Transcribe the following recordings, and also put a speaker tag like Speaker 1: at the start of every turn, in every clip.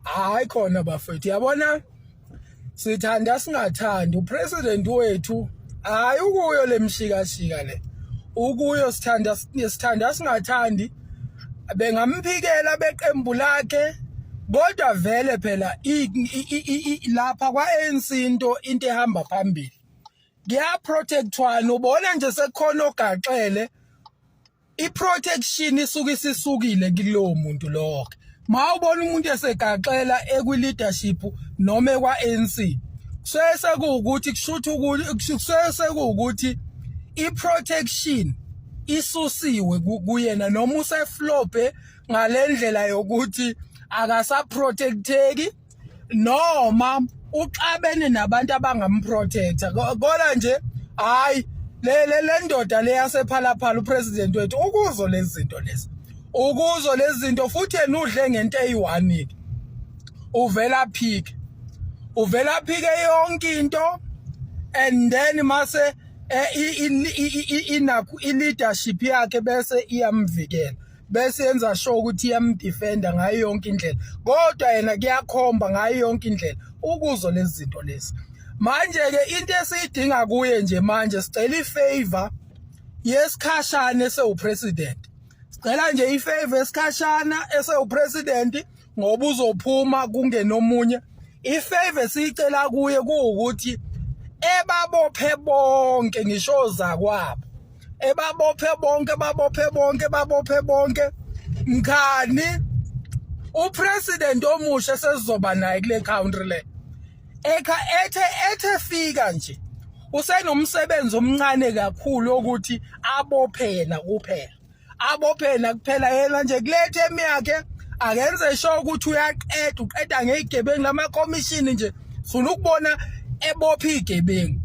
Speaker 1: Hayi khona bafethu, yabona, sithanda singathandi, upresident wethu hayi ukuyo lemshikashika le ukuyo. Sithanda singathandi, bengamphikela beqembu lakhe, kodwa vele phela lapha kwa-ANC into ehamba phambili kuyaprotectwana. Ubona nje sekukhona ogaxele, i-protection isuke isisukile kulowo muntu lokho. Mawubona umuntu esegaxela ekwi-leadership noma ekwa-ANC, kusuke sekuwukuthi kushutha ukuthi kusuke sekuwukuthi i-protection isusiwe kuyena noma useflope ngalendlela yokuthi akasaprotecteki noma uxabene nabantu abangamprotecta. Kodwa nje hayi, le ndoda le yasePhalaphala, upresident wethu, ukuzo lezi zinto lezi, ukuzo lezi zinto, futhi yena udle ngento eyi-one ke, uvela phike, uvela phike yonke into, and then mase inakho i-leadership yakhe bese iyamvikela, bese yenza sure ukuthi iyamdefenda ngayo yonke indlela. Kodwa yena kuyakhomba ngayo yonke indlela ukuzo lezi zinto lezi. Manje ke into esiyidinga kuye nje manje, sicela ifavor yesikhashana esewupresident. Sicela nje ifavor esikhashana esewupresident, ngoba uzophuma kungene omunye. Ifavor siyicela kuye kuwukuthi ebabophe bonke, ngisho zakwabo, ebabophe bonke, babophe bonke, babophe bonke mkhani. Upresident omusha sesizoba naye kule country le, ekha ethe fika nje, usenomsebenzi omncane kakhulu ukuthi abophe yena kuphela, abophe yena kuphela. Yena nje kulethe emiyakhe akenze sure ukuthi uyaqeda, uqeda ngezigebengu. Lama commission nje sifuna ukubona ebopha izigebengu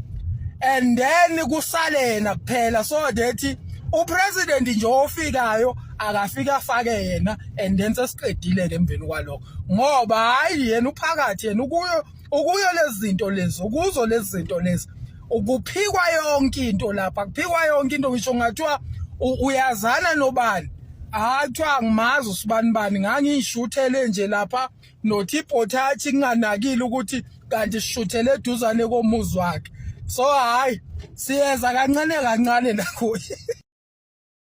Speaker 1: and then kusale yena kuphela, so that upresident nje ofikayo akafika afake yena and then sesiqedile ke emveni kwalokho, ngoba hayi, yena uphakathi, yena ukuyo lezi zinto lezi, ukuzo lezi zinto lezi. Ukuphikwa yonke into lapha, kuphikwa yonke into, ngisho ngathiwa uyazana nobani, hayi, kuthiwa angimazi usibani bani, ngangiyishuthele nje lapha noThibhothathi, kunganakile ukuthi kanti sishuthele eduzane komuzi wakhe. So hayi, siyeza kancane kancane nakuye.